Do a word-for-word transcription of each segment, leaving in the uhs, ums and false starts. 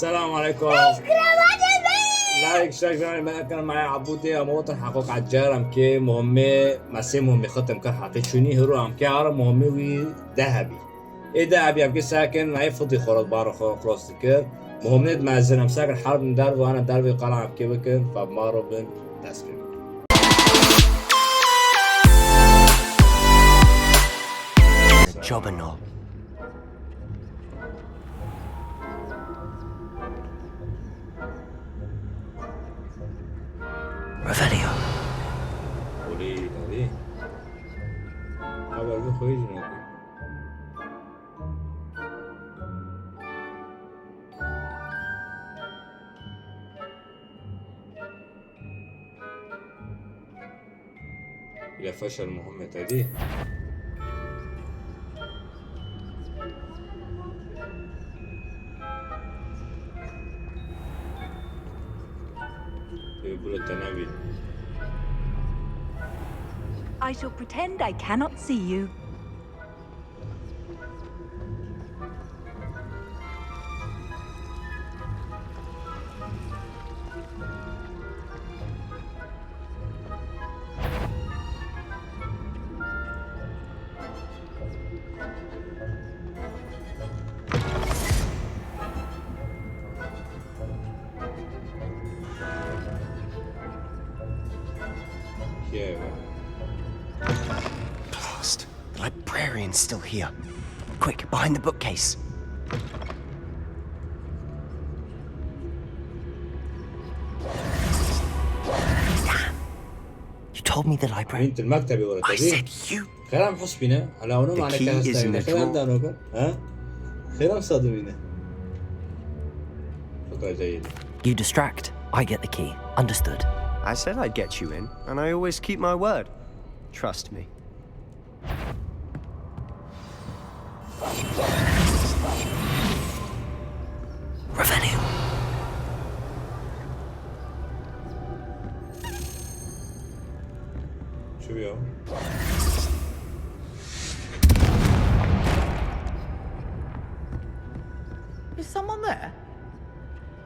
السلام عليكم. Like, share, me kan ma abû tê, em otin heqûq ecer, em kê muhimmê, mesê muhimmê xitim kir heqî çûnî hiru, em kê ara muhimmê wî dehebî. Ê dehebî em kê sekin, me fitî xorot bar xo cross dikir. Muhimmê mezin em sekin herb derve, ana derve qala em kê bikin, fe maro bin, dest pê bikin. Job and all. Revelio. Olê, olê. Haber bi xwê jî nake. Île feşel muhimmet edî. Ê, gule te nabî. I shall pretend I cannot see you. Blast. The librarian's still here. Quick, behind the bookcase. Damn! You told me the library. Bint المكتبة ورا I تبي. Said you. خير عم حسبينا. على هون The ما عليك key is in the drawer. خير عم دانوكا. ها؟ خير عم صادمينا. فكرة جيدة. You distract, I get the key. Understood. I said I'd get you in, and I always keep my word. Trust me. Revelio. Çi bû ya? Is someone there?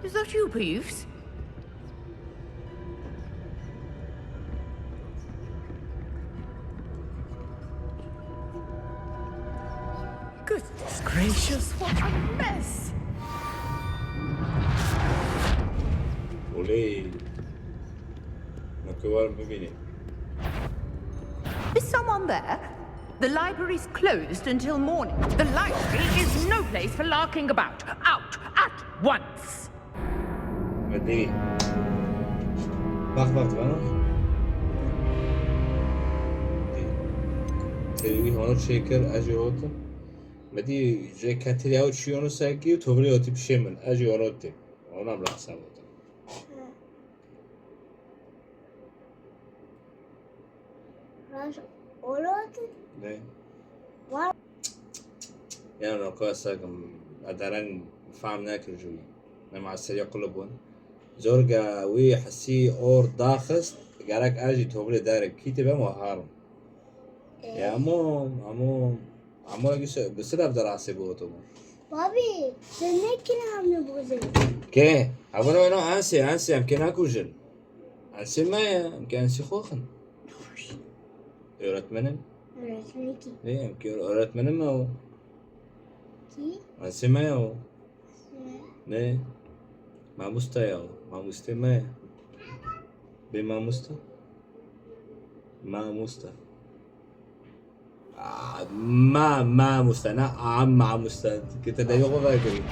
Is that you, Peeves? Goodness gracious, what a mess! Olê. Neke war bibînî. Is someone there? The library's closed until morning. The library is no place for larking about. Out at once. Me dî. Bak, bak, bana. Te wî hona çêkir, ez jî hotim. Me dî jê ketiriya û çiyonu sekî û tovirî hotî pişê min. Ez jî hona tê. Ona bi rasa hotim. Raj olot. Ne? Wa- Ya no ko sakim, a dereng fam nekir jû. Ne ma seriya qulubun. Zorga wî hesî or daxist, gerek a jî tobilê derek kîtê bem û harim. Ee. Ya amo, amo, amo bi se-, bi sebep de rastê bi otomo. Babî, tu ne kilam ne bozin. Ke, abone eno ansi, ansi em ke nakujin. Ensê me ye, em ke ensê xwe xin. Öğretmenim. Öğretmeni kim? Ne, em ke öğretmenim me o. Kim? Ensê me ye o. Ne? Ne. Mamusta ya o. Mamuste me ye. Bê mamusta. Mamusta. Ah, ma, mamusta, na, a, mamusta. Ke te devê xwe vekirî.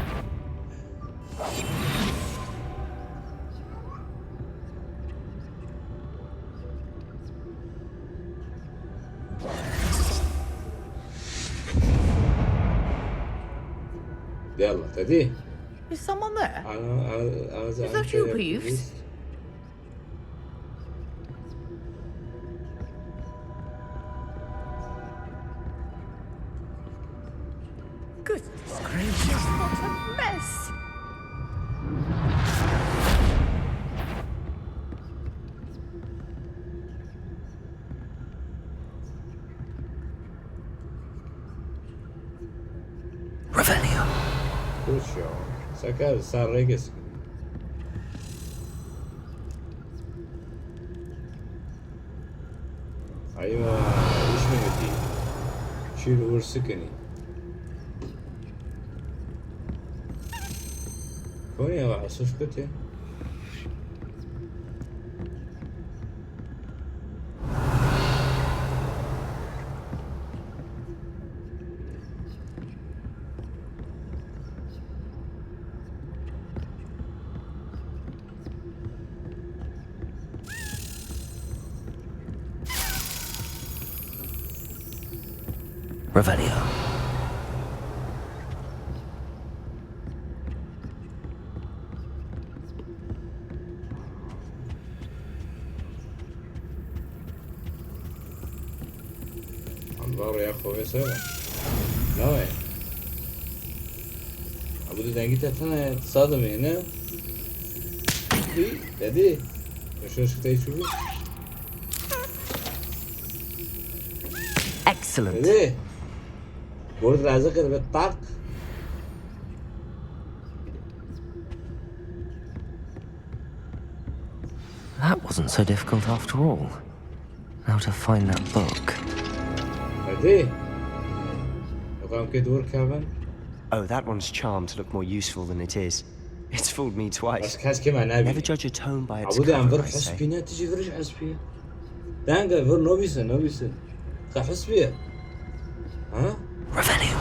Yalla, te dî? Is someone there? Ana, ana, ana, Is that you, Peeves? Goodness gracious, what a mess! Revelio. Good job. Saka ser rêkê sikin. Aywa, iş mi bitti? Çî li wir sikinî. Konî ew esûş kutê. Revelio. Em va rêya xwe vê ser e. Nayê. Ebû di dengî te tine, tu sa dimîne. Hî, dedî. Meşe şiteyî çû bû. Excellent. Dedî. Gor razî kir bi tak. That wasn't so difficult after all. How to find that book? Hadi. Yok, em kê dûr kevin. Oh, that one's charmed to look more useful than it is. It's fooled me twice. Bas kes kê me nebî. Never judge a tone by its cover, I say. Abu de em vir hespî ne, tu jî vir hespî. Denge vir nobîse, nobîse. Ka hespî. Ha? Revelio.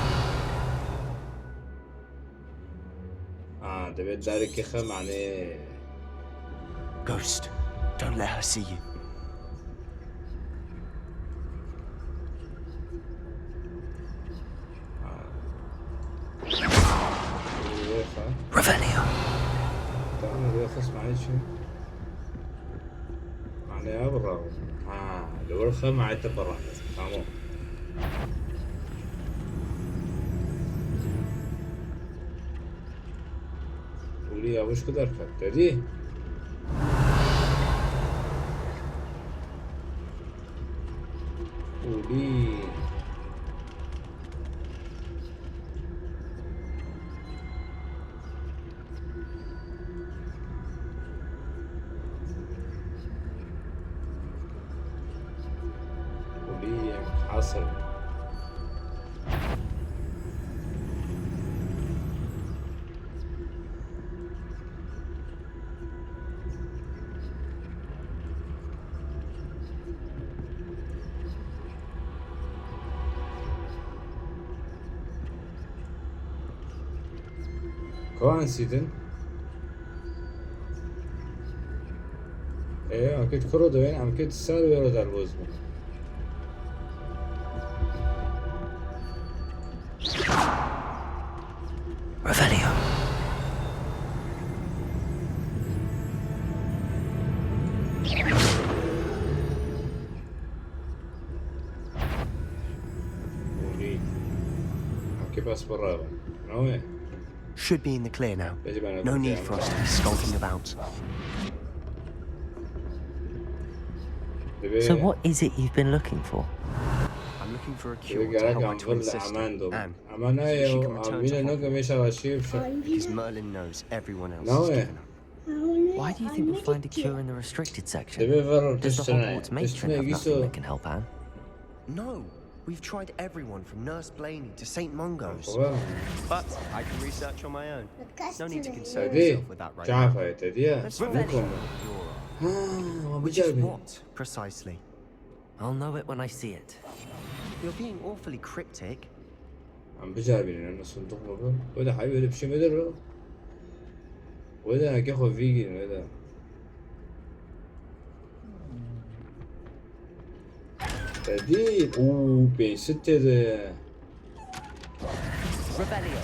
Ah, divê derekê xe, manê. Ghost, don't let her see you. Ah. Revelio. Tamam, divê xe, manê çi? Manê ya bira. Ha, li wir xe, manê te bira. Tamam. Ulî yavaş ku derket, te dî? Ulî. Ulî, hasıl. Koan sidin? E, akit kuro doyen, amkit sar vero darboz bin. Revelio. Uni. Amkit bas barra. Nawe. Should be in the clear now. No need for us to be skulking about. So what is it you've been looking for? I'm looking for a cure to help my twin sister, Anne, so that she can return to Hogwarts. Because Merlin knows everyone else is given up. Why do you think we'll find a cure in the restricted section? Does the Hogwarts matron have nothing that can help Anne? No. We've tried everyone from Nurse Blainey to Saint Mungo's. But I can research on my own. No need to concern yourself with that right now. Let's find out. Which is what, precisely? I'll know it when I see it. You're being awfully cryptic. Em bicaribînin, em li sindoq bibin. Wê de heyî wê de bişim wê de re. Wê de heke xwe vî girin, wê de. Te dî? Û, pênc sed tê de. Revelio.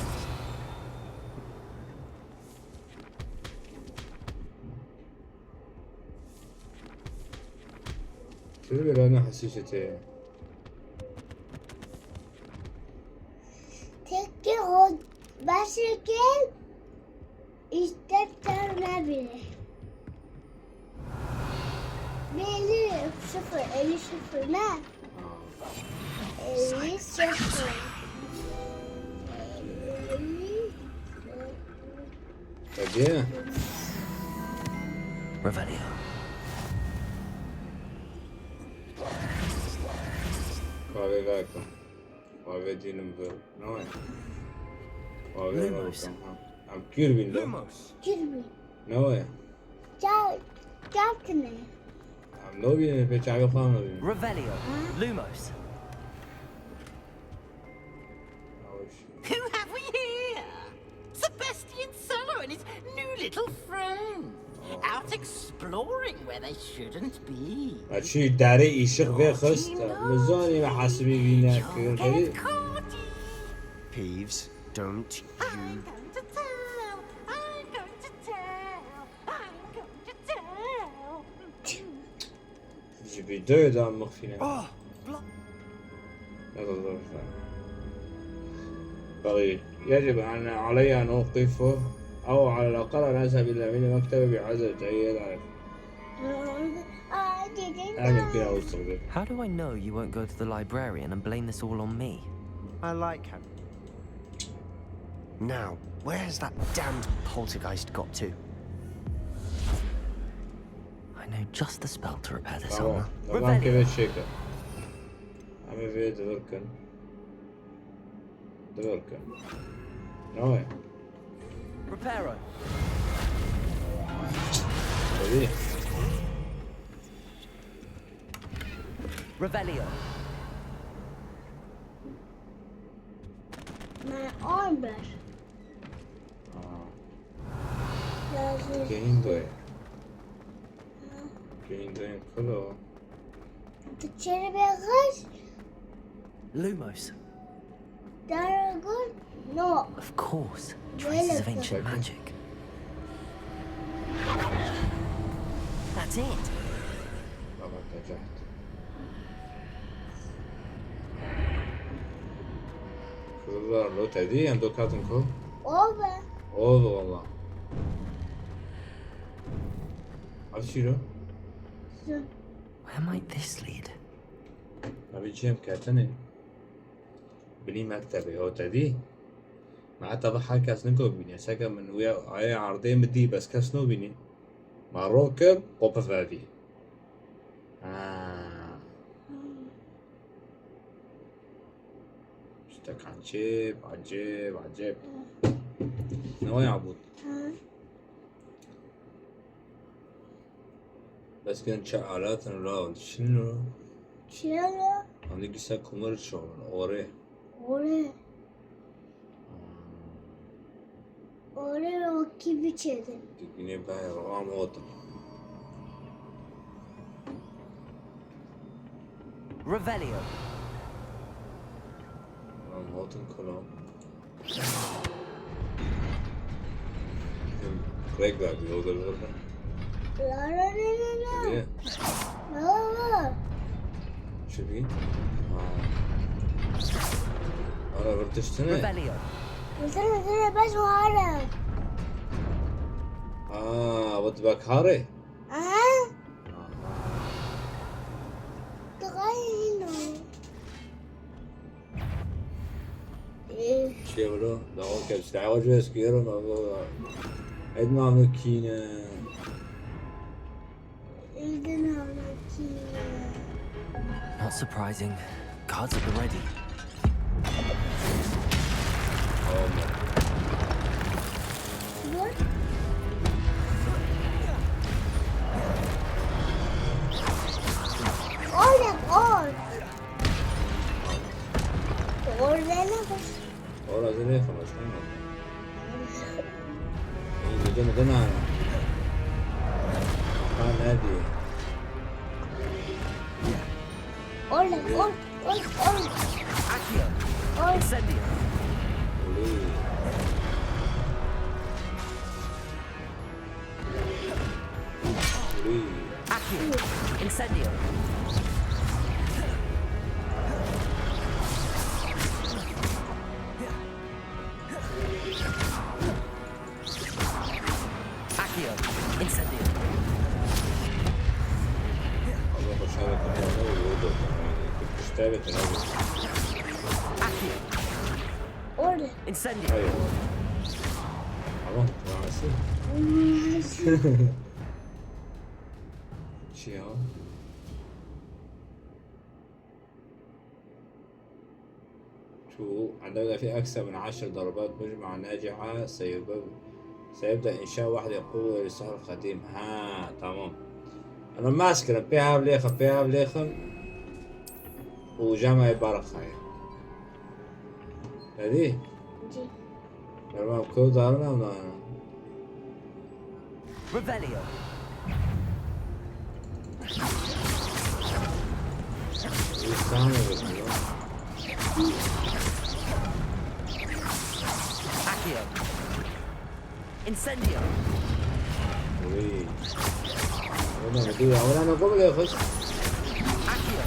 Şöyle bir ana hasişe te. Teke o başke işte tane bile. Belli sıfır, elli sıfır ne? Elli sıfır. Elli sıfır. Hadi. Revelio. Kahve ver. Kahve dinim ver. Ne var? Kahve ver Lumos. Bakalım. Ha. Am Kirby lan. Lumos. Kirby. Ne var? Gel, gel tine. Am ne bileyim, pek abi falan ne bileyim. Revelio. Lumos. Yavaş. Who have we here? Sebastian Sello and his new little friend. Out exploring where they shouldn't be. Açı dere ışık ve hıst. Mizani ve hasbi vine You'll kırdı. Get caught. Peeves, don't you. I'm going to tell. I'm going to tell. I'm going to tell. Ji videoya da mixfîne. Oh, blo- Ne kadar güzel. Bari يجب أن علي أن أوقفه أو على الأقل أن أذهب إلى من مكتبه بعزة أي يعرف. I didn't أنا يمكن know. أوصل به. How do I know you won't go to the librarian and blame this all on me? I like him. Now, where has that damned poltergeist got to? I know just the spell to repair this Tamam. armor. Tamam, Revelio. keve çeker. Ama ve dıvırkın. Dıvırkın. Ne o? Reparo. Tabii. Revelio. My armor. Aa, Lazım. Keyindoy. Keyindoy'un kulu. Dışarı beyaz. Lumos. Dragon. No. Of course. Traces of ancient magic. That's it. Baba kaçaht. Kızlar lo tedi hem do katın ko. Over. Oldu valla. Hadi şiro. Where might this lead? Abi cem katını. Bini mektebe o tedi. Ma heta bi her kes niko bini. Seke min uya aya ardê mi dî bes kes no bini. Ma ro kir, qopi vevî. Ha. İşte kaçıp, acip, acip. Ne o ya bu? Hı. Bes gön çe alatın la, şinu. Çiğla. Hani gise kumar çoğun, ore. Ore. Ore o kibi çedin. Dikine bay ram otum. Revelio. Ram otum kolom. Rek verdi, o da orada. La la la la la. Niye? La la. Şu bir. Ha. Ara vırtıştı ne? Revelio. Mesela mesela ben şu hala. Aa, bu bak hare. Aha. Tıkayın o. Ee, Şey bro, da o kes dawa jwe skiyorum ama. Edma mı kine. Elden almak için. Not surprising. Guards at the ready. Tamam. Dur. Oğlum, ol. Ol, ne yapıyorsun? Ora zine xelas ne? Oğlum, gece mi dene? Ha, ne diye? Ol, ol, ol, ol. Accio. Ol. Incendio. Uli. Uli. Accio. Incendio. Accio. Incendio. Allah başarı kırmızı yolda. Kırkışta evet abi. Accio. Ol. Incendio. Hayır. Tamam. Tamam. Çi ya? شو عندما في أكثر من عشر ضربات مجمعة ناجحة سيب-، سيبدأ إنشاء وحدة قوة لصالح القديم. Ha, tamam. Ana maskara, pê hev lêxin, pê hev lêxin. û cama ê barxayê. Hadi. Cî. Merhaba, kul darın ama. Revelio. İnsan öldürüyor. Accio. Incendio. Uy. Ona ne diyor? Ona ne kobul ya kız? Accio.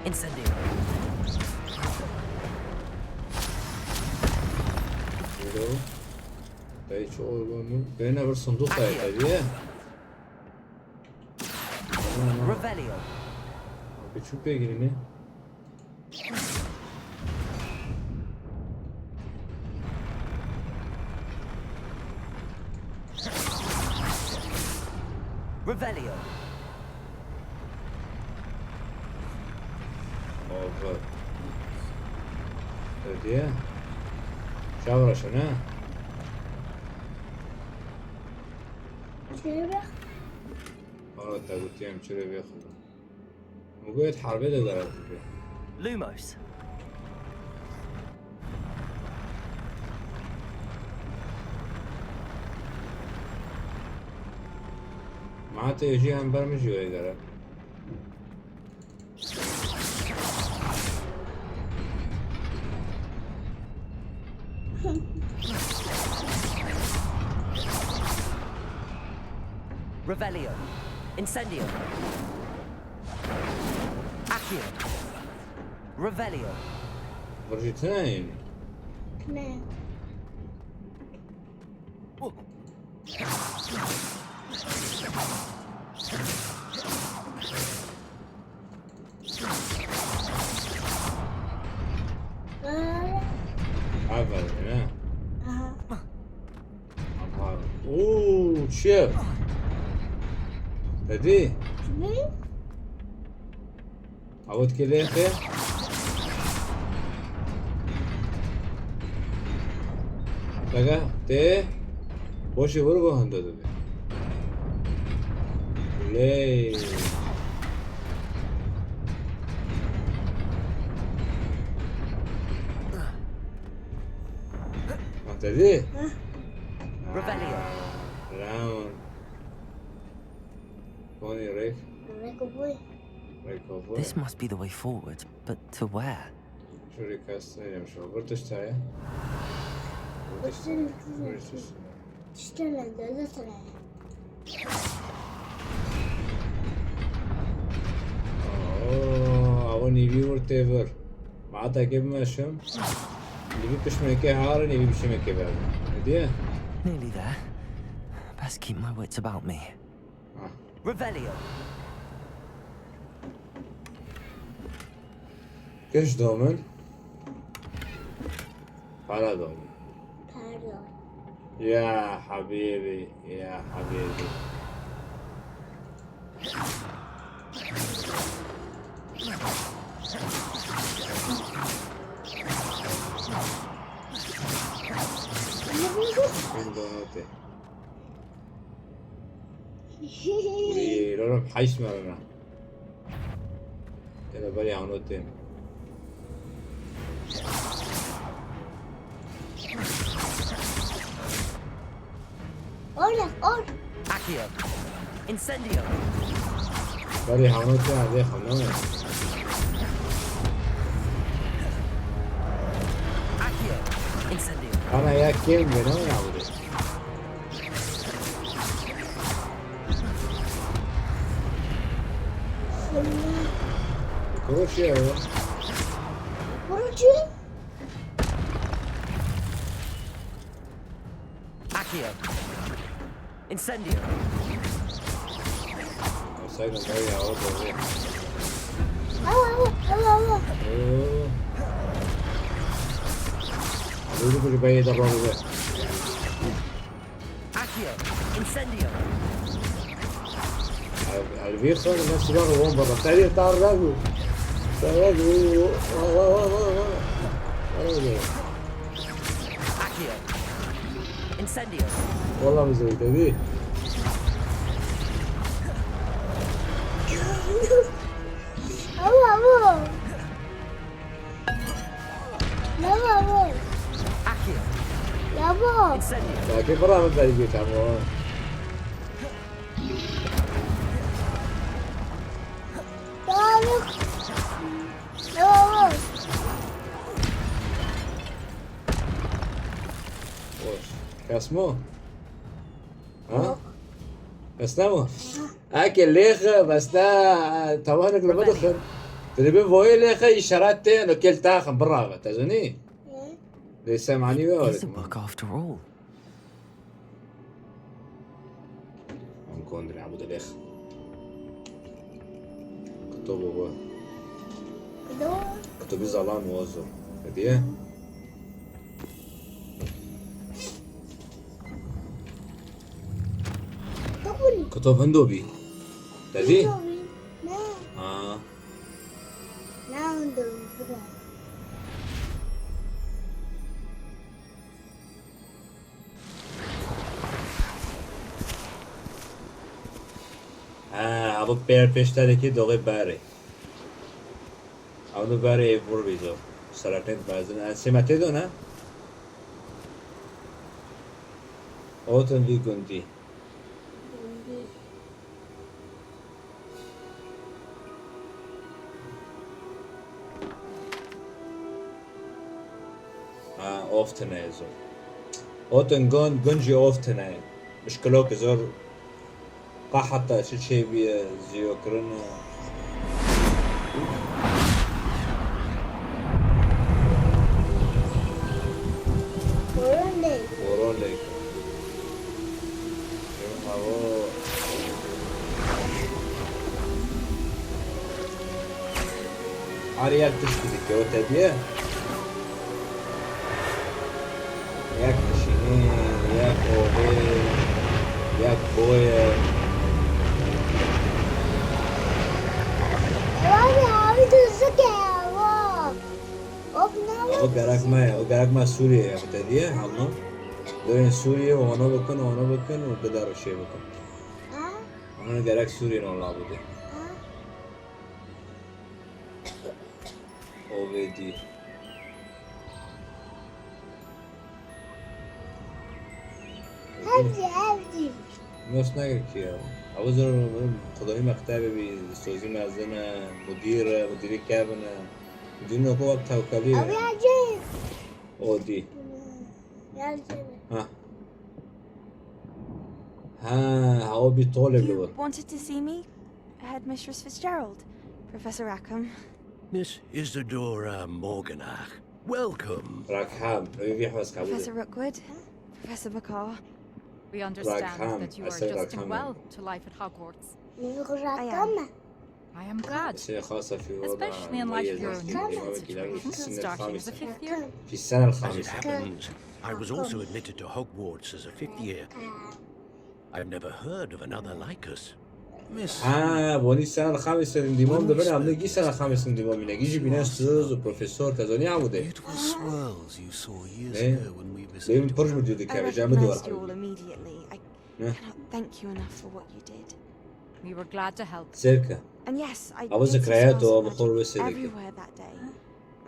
Incendio. Hello. Dayı çok olgun mu? Ben de bir sunduk dayı tabii ya. Aman, aman. Revelio. Bir çöp beygiri mi? Revelio. Oldu. Ödeye. Çavraşın ha. Şöyle bak. Ara tagutiyem çire bir. Mugoyet harbe de zarar tutuyor. Lumos. Ma te jî em ber min jî wê gerek. Revelio. Incendio. Accio. Revelio. Virgitine. Command. Aferin ha. Aha. Aman. Oo, çi? Hadi. Ne? Avut kelê xê. Daga te boşê vur bu handa da be. Ley. Hadi. Revelio. Round. Pony Rick. Recovery. Recovery. This must be the way forward, but to where? Şuraya kastına gelmiş o. Burada işte ya. Burada işte. Burada işte. İşte ben de öyle sıraya. Oo, ama nivi vur tevir. Mata ke bimeşim. Nivi pişmeke har, nivi pişmeke ver. Ne diye? Nearly there. Best keep my wits about me. Revelio. Kış domin. Para domin. Pardon. Ya habibi, ya habibi. Bin donote. Uy, lolo heyş merana. Ela bari anlatayım. Orada, or. Accio. Incendio. Bari anlatayım, hadi anlatayım. Accio. Incendio. Ana ya kim be, ne ya bu? Koş ya. Vurucu. Accio. Incendio. Saygın var ya, o da. Allah, Allah, Allah, Allah. Oo. Wî ku ji beyê de ronî be. Accio, incendio. Al-, al vîr xwe ne silah wan baba. Tevî tar ragu. Tar ragu. Wa, wa, wa, wa, wa. Öyle. Accio, incendio. Vallahi bize tevî. Ama bu. Ne var bu? Accio, Ya bu. incendio. Belki bırakın da yiyecek ama. Ya bu. Ne var bu? Boş. Kasma. Ha? Yok. Bes ne bu? Eke lêxe, bes ne, tawanek li bidixin. Dilê bi voyê lêxe, îşaret tê, no kel taxin, birave, te zonî? Hı. Lê semanî ve It's a öyle. book after all. Em kondire, bu da lêx. Kutubu bu. Kutubu. Kutubu zalan ozo. Hediye. Kutubu. Kutubu hindo bî. Te dî? Hindo bî. Ne. Ha. Ne hindo bî, bira. Ha, ev pêr pêşterekî doxê berê. Ew li berê vur bîzo. Seretên mezin. Sêmetê do ne? Otin vî gundî. Ha, oftine zor. Otin gun, gun jî oftine. Mişkilok zor. Ka heta çi çêbîye, zîyokirin û Horon lêk. Horon lêk. Ê mavo. Her yek tiştî dike, o te diye. Yek dişînê, yek ovê, yek boye. Abi, abi, duzluk ya, bak. Hop, ne Ew gerek me ye, ew gerek me Sûriyê ye, bi te diye, hema. Doyên Sûriyê û wana bikin, wana bikin û bide rişê bikin. Ha? Wana gerek Sûriyê ne la bide. Ha? Ovê dî. Hevdî, hevdî. Nos nagir ki ya. Ew zor, Xwedayî mektebê bî, ustazî mezin e, mudîr e, mudîrî kevin e. Dîno ku wek tewkelî ye. Ew ya cê. O dî. Ya cê. Ha. Ha, ha, o bî tolê li You wir. wanted to see me? Headmistress Fitzgerald, Professor Rackham. Miss Isidora Morganach, welcome. Rackham, ew vî hewes kabul e. Professor Rookwood, Professor Bakar. We understand Rackham, that you are Esed adjusting Rackham. well to life at Hogwarts. I am. I am glad, Esê xasa fi wala especially in light of your new principality, starting as a fifth year. Fi sene As it happens, I was also admitted to Hogwarts as a fifth year. I've never heard of another like us. Miss. Ha, bonî sena xamê serindîmon dibin, em ne gî sena xamê serindîmon bîne. Gî jî bîne ustaz û profesor, te zonî Amûdê. Beautiful swirls you saw years Ne? ago when we Benim visited. Pırj mı diyordu I keve, cami duvar recognized you all koydu. immediately. I Ne? cannot thank you enough for what you did. We were glad to help. Serka. And yes, I Ama noticed zikreya smells to, of abi magic xor ve serka. everywhere that day.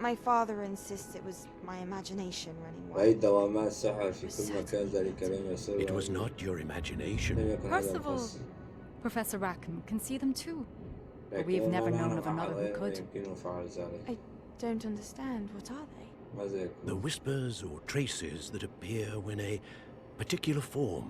My father insists it was my imagination running wild. Vay devama sehir fi kul mekan zerî kerem ya ser. It was not your imagination. Percival, Professor Rackham can see them too. But we've never known of another who could. I don't understand. What are they? The whispers or traces that appear when a particular form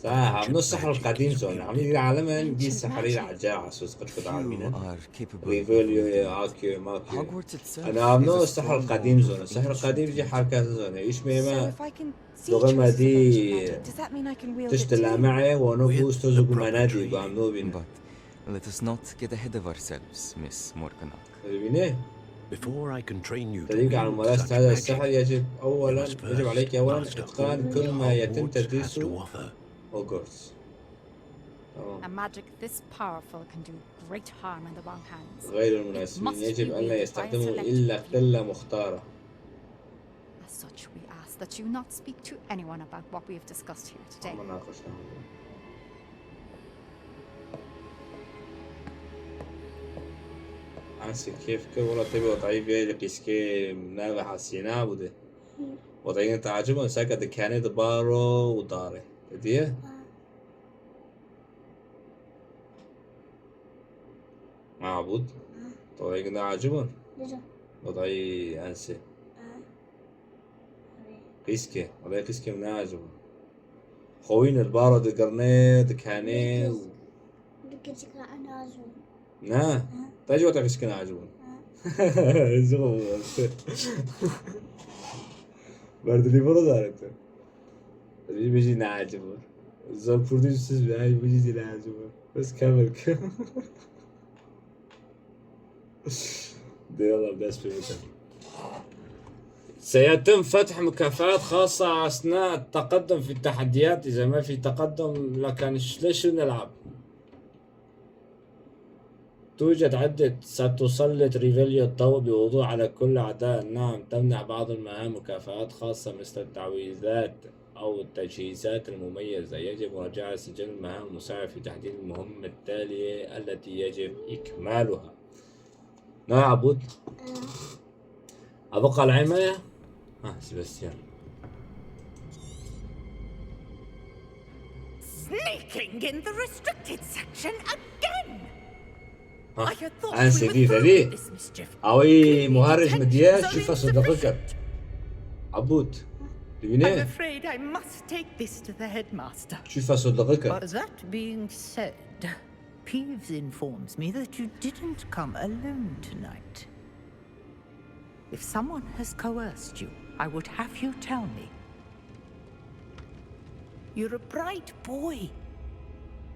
Sa, hamno sihr qedîm zone. Hamî dî alem en, dî sihrî aca, asûs qıç qıt almine. Few are capable of Revelio ye, removing them. Akio, makio. Hogwarts itself Ana hamno is a sihr stronghold qedîm of zone. Sihr ancient qedîm jî magic. Her kes zone. Îş So meyme if I can see Doğru traces of medi ancient magic, does that mean I can wield it tişt too? Lame ye, wano With ku ustaz the ku proper manadi, training. Ku amno bin. But let us not get ahead of ourselves, Miss Morganach. Öyle bine. Before I can train you to تدريبك على wield ممارسة such هذا magic, السحر يجب you أولا must يجب first عليك أولا master إتقان all كل the ما Hogwarts يتم has تدريسه to offer. Hogwarts. تمام. A magic this powerful can do great harm in the wrong hands. غير It المناسبين must be يجب ألا wielded by a يستخدمه إلا select few. قلة مختارة. As such, we ask that you not speak to anyone about what we have discussed here today. ما ناقشنا هذا. Ensê kêf kir, wela tevî wetayî vê li qîskê nave hesîne bû de. Wetayî ne teacibin, seke dikenê di baro û darê. Te diye? Mabûd. Wetayî ne acibin? Wetayî ensê. Qîskê. Wetayî qîskê ne acibin. Xewîn li baro digirnê, dikenê û Dikecik ana azûn. Ne? Ha. Te jî weta qîskê neacibûn. Ha. Zor. Berdilî bana zaten. Biji biji neacibûn. Zor purdî siz be, ay biji jî neacibûn. Bes kamil kim. دي والله بس في مكان. سيتم فتح مكافآت خاصة أثناء التقدم في التحديات إذا ما في تقدم، لكن ش-، ليش شو نلعب؟ توجد عدة، ستسلط ريفيليو الضوء بوضوح على كل أعداء. نعم، تمنح بعض المهام مكافآت خاصة مثل التعويذات أو التجهيزات المميزة. يجب مراجعة سجل المهام المساعد في تحديد المهمة التالية التي يجب إكمالها. نا يا عبود. أبقى العين مية؟ ها، سيباستيان. Sneaking in the restricted section again! ها، I had thought أنا we were سيدي through ذلي. With this mischief. أوي Clearly مهرج detention مدياش is شو فصل دقيقة. Insufficient. عبود، I'm دبينيه؟ Afraid I must take this to the headmaster. شو فصل دقيقة؟ But that being said, Peeves informs me that you didn't come alone tonight. If someone has coerced you, I would have you tell me. You're a bright boy.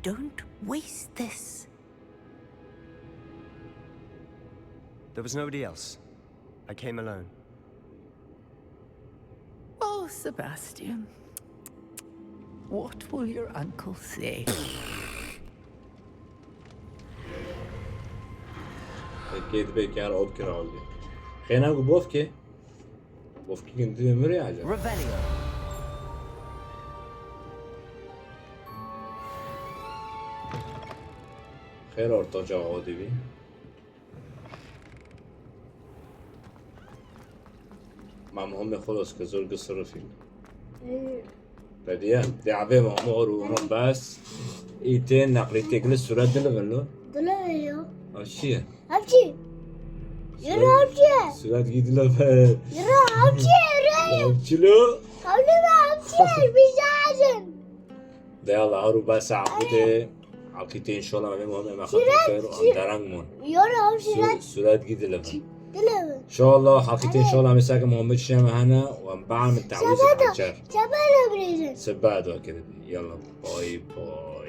Don't waste this. There was nobody else. I came alone. Oh, Sebastian. What will your uncle say? Kê dibe kar ot kira oldu. Xêna ku bofke. Bofke kin dibe mire acaba? Revelio. Xêr ortaca o dibi. Ma muhimê xwe dost ke zor gisirifî. Ee. Te diye, dê avê ma hemû or û hûn bes. Î tên neqlî têkili sûret dilivin lo. Dilivin yo. Ev çi ye? Ev çi? Yürü ev çi? Sûret gî dilivin. Yürü ev çi? Yürü. Ev çi lo? Ev ne be ev çi? Bize acın. Dê Allah, her û bes Abûdê, Elqîtê înşallah em ê muhim em xatir kir, em dereng bûn. Yora, ew Sû-, sûret. Sûret gî dilivin. Dilivin. Înşallah, Elqîtê înşallah em ê seke Muhammed şeme hene û em be'em tawîz Sebeda. Hançer. Sebeda birêzin. Sebeda kiribî. Yalla, bay bay.